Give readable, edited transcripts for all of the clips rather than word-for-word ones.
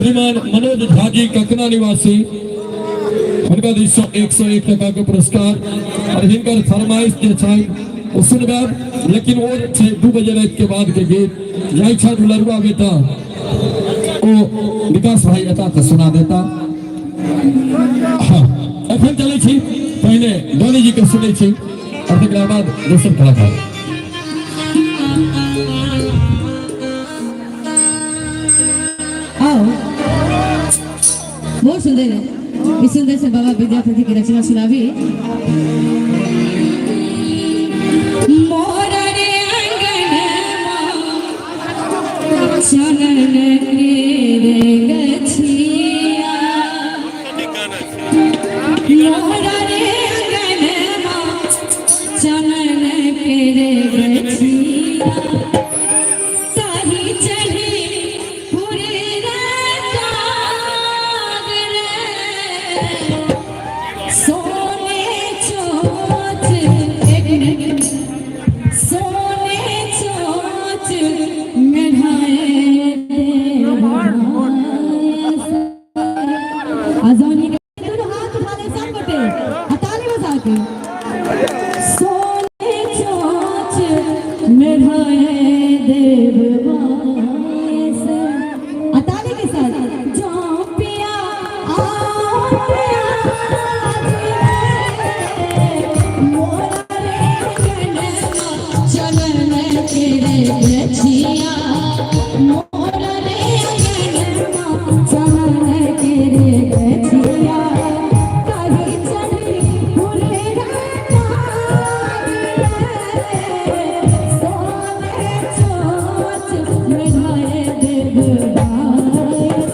श्रीमान मनोज झा जी ककना निवासी हुनका दिस सँ 101 टका के पुरस्कार और हिनकर फरमाइश जे छनि ओ सुनबैब, लेकिन ओ छै 2 बजे राति के बाद के गीत जाइ छा दुलरुआ बेटा, ओ विकास भाई एता तऽ सुना देता। हाँ, एखन चलै छी, पहिने डॉली जी के सुनै छी और तकरा बाद दोसर कलाकार। आओ, बहुत सुंदर है, इस सुंदर से बाबा विद्यापति की रचना सुनावी। मोर रे अंगनमा चनन के रे गछिया, मोर रे अंगनमा चनन के रे गछिया, ताही चढ़ी पूरे काग रे, सोने चोच, एक मिनट, सोने चोच मेढ़ाए अजौनी के दोनों हाथ उठा ले सब गोटे आ ताली बजा के, सोने चोच मेढ़ाए देव बास, आ ताली के साथ जो पिया आओ आज रे, मोरा रे अंगनमा चनन के रे गछिया, मोरा रे अंगनमा चनन के रे गछिया, ताही चढ़ी पूरे रे, सोने चोच मेढ़ाए देव बास।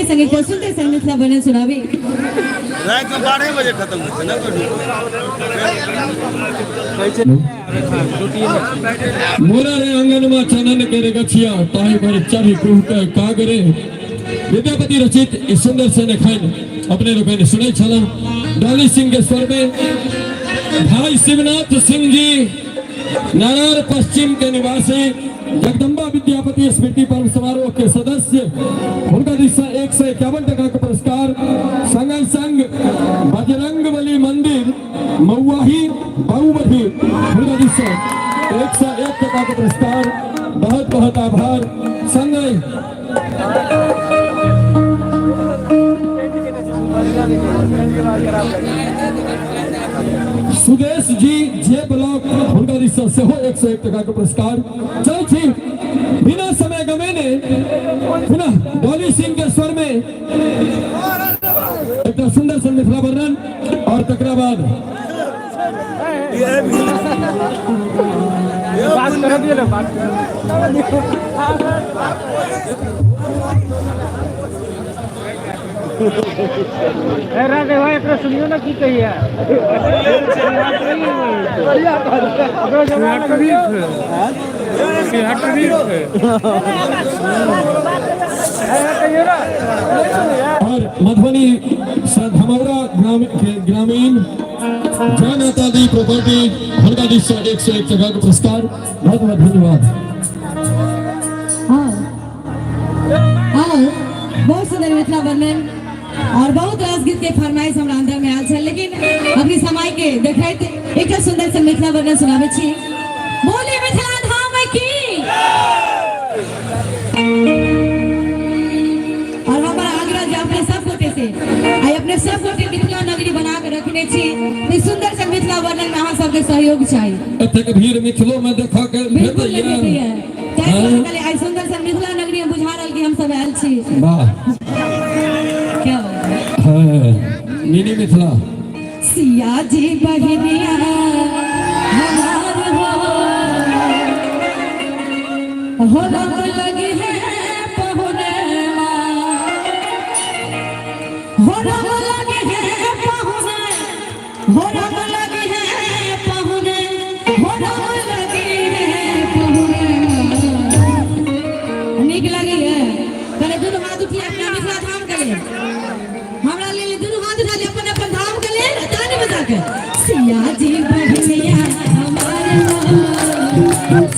के संगे एकटा सुंदर सन मिथिला वर्णन सुनाबी। राति में 12 बजे खत्म होइ छै ने। मोरा रे आंगन में चनन के रे गछिया ताहि पर चढ़ी कुह के कागरे। विद्यापति रचित ई सुंदर सन एखन अपने लोकनि सुनै छलहुँ डॉली सिंह के स्वर में। भाई शिवनाथ सिंह जी नारायण पश्चिम के निवासी, जगदम्बा विद्यापति स्मृति पर्व समारोह के सदस्य, हुनका दिस से 151 टका के पुरस्कार। संग संग बजरंग बली मंदिर मऊआही बाबूबरही, हुनका दिस से 101 टका के पुरस्कार। बहुत बहुत आभार। संग सुदेश जी जे ब्लॉक, हुनका दिस से सेहो 101 टका के पुरस्कार। चल छी बिना समय गमेने पुनः डॉली सिंह के स्वर में एकटा सुंदर सन मिथिला वर्णन और तकरा बाद बात कर दिए ना बात। राधे भाई, एकरा सुनियो ना, की कहिए। और मधुबनी से धमौरा ग्रामीण जय माता दी प्रॉपर्टी, हुनका दिस से 101 टका के पुरस्कार। बहुत बहुत धन्यवाद। हाँ हाँ, बहुत सुंदर मिथिला वर्णन और बहुत रास गीत के फरमाइश हमरा अंदर में आयल छल, लेकिन अपनी समय के देखैत एकटा सुंदर सन मिथिला वर्णन सुनाबै छी। बोले मिथिला धाम की। और हमर आग्रह जे अपने सब गोटे से, आइ अपने सब गोटे मिथिला नगरी बना के रखने छी, ई सुंदर सन मिथिला वर्णन में अहाँ सबके सहयोग चाही। एतेक भीड़ मिथिलो में देखऽ के बिल्कुल नहि भेटैया? भेटैया। ताहि दुआरे कहलियै, आइ सुंदर सन मिथिला नगरी में बुझा रहल कि हम सब आयल छी। वाह। क्या बात है। हाँ, मिनी मिथिला। सिया जी बहनिया हमार हो हो रंग लगे है पहुने हो रंग लगे है पहुने हो रंग लगे है पहुने हो रंग लगे है पहुने। नीक लगे है? पहले दुनू हाथ उठिए अपना मिथिला धाम के लेल, हमरा लेल दुनू हाथ उठा लिअ अपन अपन धाम के लेल, ताली बजा के। सिया जी बहनिया हमार हो,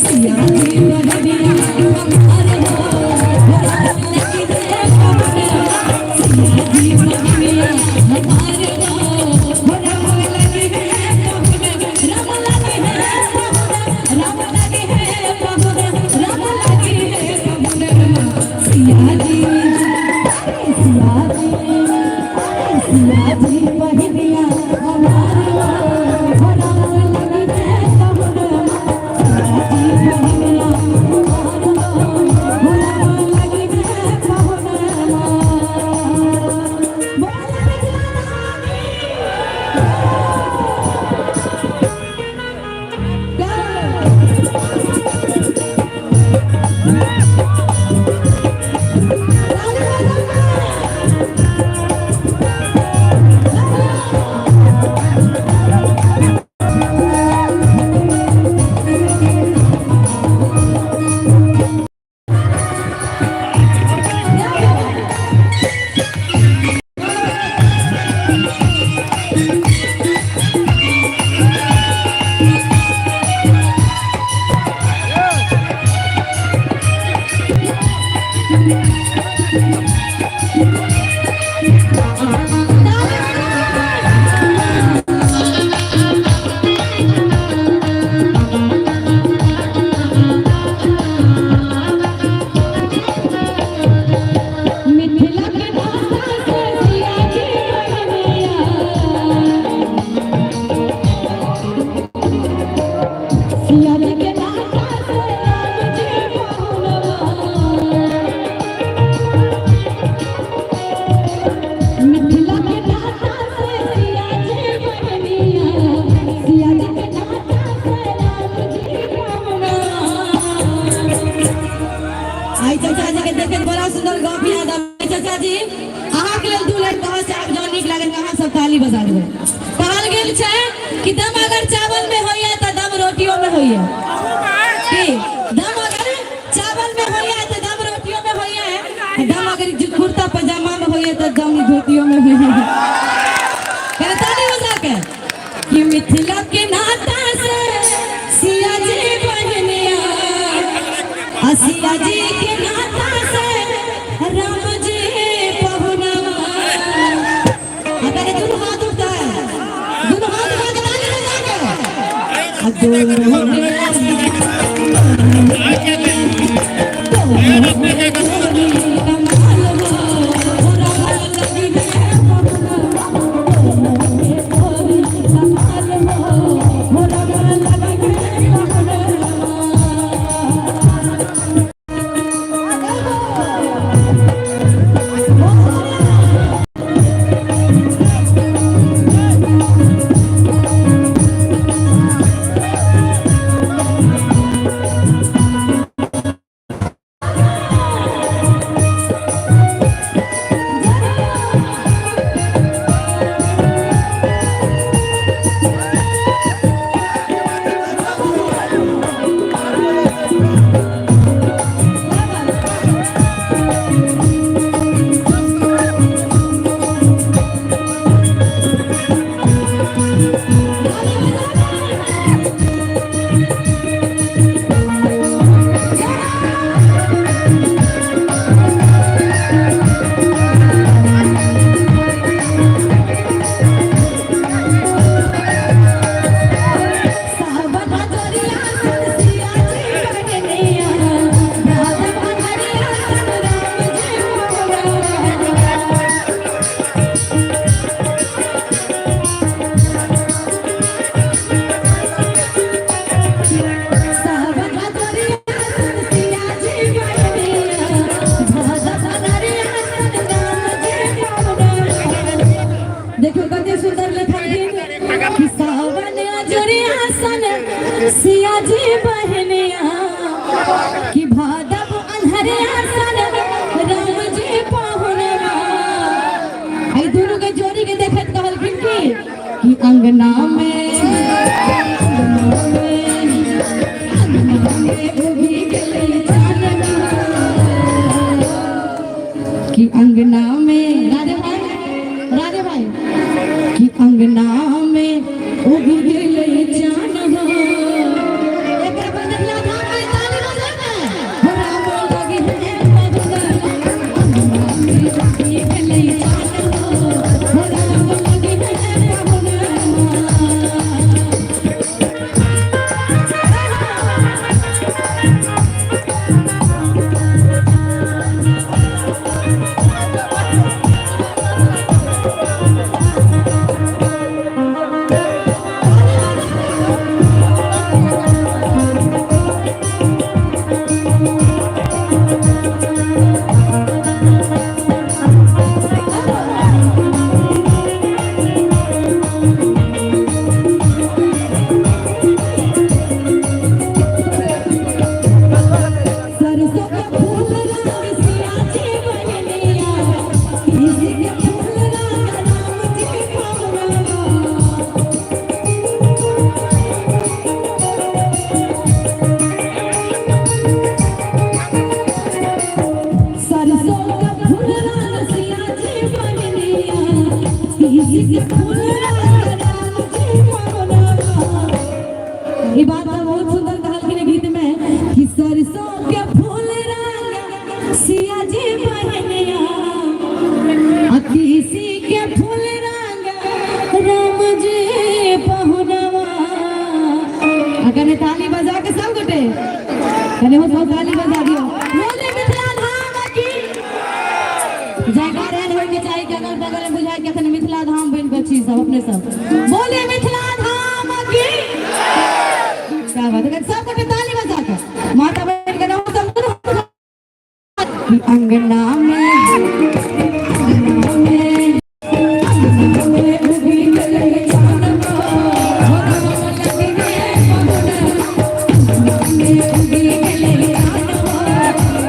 सिया जी बहनिया हमार हो, लगी है पहुने। सिया जी बहनिया हमार हो, हो राम लगे है पहुने, राम लगे है पहुने, राम लगे है पहुने, राम लगे है पहुने। सिया जी, सिया जी, सिया जी बहनिया हमार हो, हो राम लगे है पहुने। सिया जी बहनिया हमार हो, हो राम लगे है पहुने। बोल मिथिला धाम मिथिला के भाषा से सिया जी बहनिया, सिया जी के नाता से राम जी पहुनवा। मिथिला के नाता से सिया जी बहनिया, सिया जी के नाता से राम जी पहुनवा। आई चाचा जी के देखे बड़ा सुंदर गप याद आवे चाचा। जी, अहाँके लेल दू लाइन कहऽ चाहब, जँ नीक लागल अहाँ सब ताली बजा देबै। कहल गेल छै कि दम अगर चावल में होइए तऽ दम रोटियो में होइए। की दम अगर चावल में होइए तऽ दम रोटियो में होइए, दम अगर कुर्ता पजामा में होइए तऽ दम धोतियो में होइए। कने ताली बजा के कि मिथिला के नाता से सिया जी बहनिया, आ सिया जी के नाता से राम जी पहुनवा। अगर दुनू हाथ उठता है, दुनू हाथ उठा के ताली बजा के। आ दोनों में गोरी कमाल हो, राम लगी है पहुनवा। दोनों में गोरी कमाल हो, राम लगी है पहुनवा। सावन अजरिया सन सिया जी बहनिया, राधव अजरिया सन राम जी पहुनवा। सावन अजरिया सन सिया जी बहनिया, भादव अजरिया सन राम जी पहुनवा। देखियो कते सुंदर लिखलखिन कि सावन अजरिया सन सिया जी बहनिया, कि भादव अन्हरिया सन राम जी पहुनवा। एहि दुनू के जोड़ी के देखैत कहलखिन कि अंगना में, अंगना में, अंगना में उगी गेलै चानना। कि अंगना में, राधे भाई, राधे भाई, कि अंगना में उगी गेलै चानना। एकरा पर मिथिला धाम में ताली बजा के। हो राम लगी है पहुना। अंगना में उगी गेलै चानना। हो राम लगी है पहुना। सरसों का फूल रंग सिया जी बहनिया, तीसी के फूल रंग राम जी पहुनवा। सरसों का फूल रंग सिया जी बहनिया, तीसी के फूल रंग राम जी पहुनवा। ई बात तऽ बहुत सुंदर कहलखिन गीत में कि सरसों के फूल रंग सिया जी बहनिया, आ तीसी के फूल रंग राम जी पहुनवा। आ कने ताली बजा के सब गोटे, कने हो सब ताली बजा दियो। बोले मिथिला धाम की जयकार एहन होय के चाही कि अगल बगल में बुझाय कि अखन मिथिला धाम बनि कऽ छी सब अपने सब। बोले मिथिला धाम की। क्या बात है, सब गोटे ताली बजा के माता बहन के नाम सब अंगना में, अंगना में, अंगना में उगी गेलै चानना। हो राम लगी है पहुना। अंगना में उगी गेलै चानना।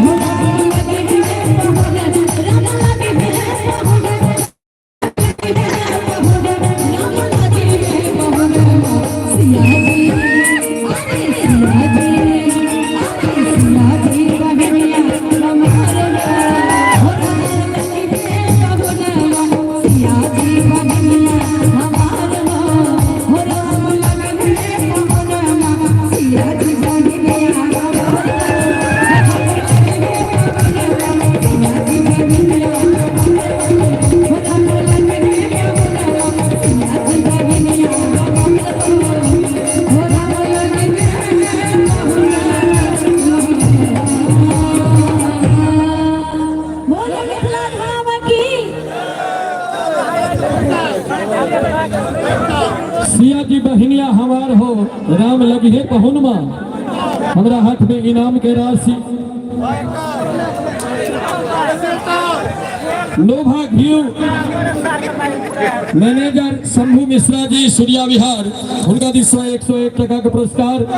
हो राम लगी है पहुना। राम लगी सिया जी बहिनिया हमार हो राम लगी है पहुनमा, हमरा हाथ में इनाम के राशि। नोभा घिउ मैनेजर शंभू मिश्रा जी सूर्या विहार, हुनका दिस 101 टका के पुरस्कार।